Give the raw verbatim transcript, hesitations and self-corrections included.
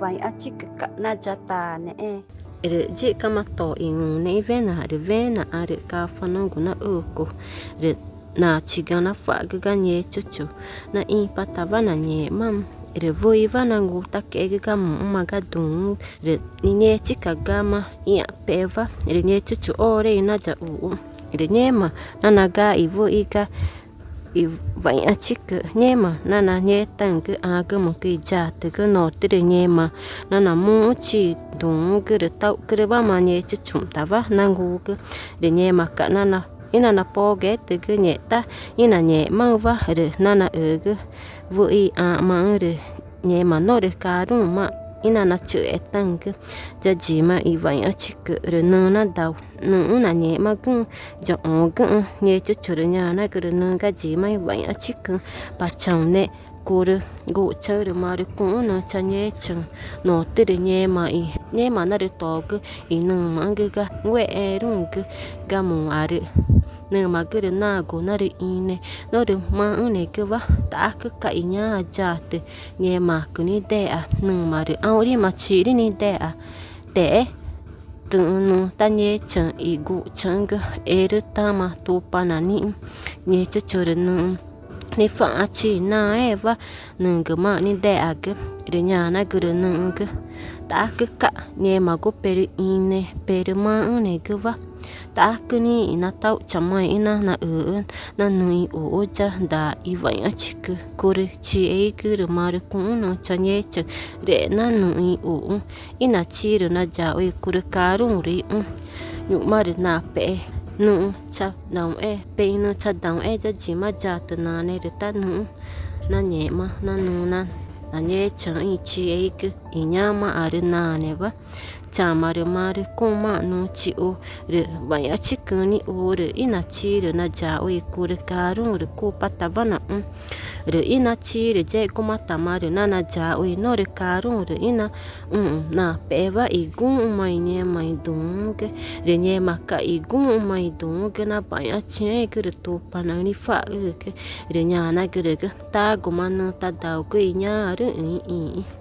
iwaixãchicüca̱x na yataneẽẽ. Rü yixcama to i ngũneü̃wena rü wenaxãrü Cafarnaúgu naxücu, rü nachiga nacua̱xgü ga Ngechuchu na ĩpatawa nangẽxmaxü̃. Rü wüxiwa nangutaque̱xegü ga muxü̃ma ga duü̃xü̃, rü ningechicagama ĩãpe̱xewa. Rü Ngechuchu ore i nayaxuxü̃, rü ngẽma nanaga i wüxi ga iwaixãchicü, ngẽma nanangetaü̃gü ãgümücü i yatügü. Notürü ngẽma nanamuxü̃ chi duü̃xü̃gü rü taxucürüwama Ngechuchuxü̃tawa nangugü. Rü ngẽmaca̱x nana ínanapogetügü ngextá ínangẽxmaxü̃wa rü nanaxügü wüxi i ãxmaxü̃. Rü ngẽma norü caruü̃maã ínanachüxetaü̃gü ya yima iwaixãchicü rü nüxü̃ nadau nüxü̃́ nangẽxmagüxü̃ yaxõgüxü̃. Ngechuchu rü ñanagürü nüxü̃ ga yima iwaixãchicüxü̃: —Pa Chaune, curü guxchaü̃ rü marü cuxü̃́ nüxü̃ changechaü̃. Notürü ngẽma i ngẽma narütogü i nümaxü̃gü ga ngúexẽẽruü̃gü ga muãrü. Nümagü rü nagu narüxĩnüe norü maxü̃negüwa: —¿Ṯacüca̱x i ñaã yatü? Ngẽmaãcü nidexa nüma rü ãũrima chixri nidexa texé tüxü̃ nüxü̃ tangechaü̃ i guxchaü̃gü, erü tama Tupana nixĩ. Ngechuchu rü nüxü̃ nicua̱xãchi i naẽẽwa nügümaã nidexagü, rü ñanagürü nüxü̃gü: —¿Ṯacüca̱x? Ngẽmagu perüxĩnüe perü maxü̃negüwa. ¿Ṯacü nixĩ i natauxcha̱x maixĩ na naxüxü̃ na nüxü̃ ixuxü̃ ya daa iwaixãchicü, curü chixexü̃gü rü marü cuxü̃́ nüxü̃ changechaü̃? Rü e̱xna nüxü̃ ixuxü̃ ínachi rü nayaxu i curü caruü̃ rü ixũ. Ñu̱xma rü nape̱xe nüxü̃ chadauxéẽ, pexü̃ nüxü̃ chadauxéẽ ya yima yatü nane rü tá nüxü̃́ nangẽxma na nüxü̃ nangechaü̃xü̃ i chixexü̃gü i ñaxmaxãrü nanewa. Chama rü marü cumaã nüxü̃ chixu rü waixãchicüxü̃ nixu rü ínachi rü nayaxu i curü caruü̃ rü cupatawa naxũ. Rü ínachi rü yexgumatama rü nanayaxu i norü caruü̃ rü ínaxũxü̃ nape̱xewa i guxü̃ma i ngẽma i duü̃xü̃gü. Rü ngẽmaca̱x i guxü̃ma i duü̃xü̃gü nawaixãchiãẽgü rü Tupanaxü̃ nicua̱xgüxü̃gü, rü ñanagürügü: —Taguma nüxü̃ tadaugü i ñaãrüxü̃ ixĩxü̃.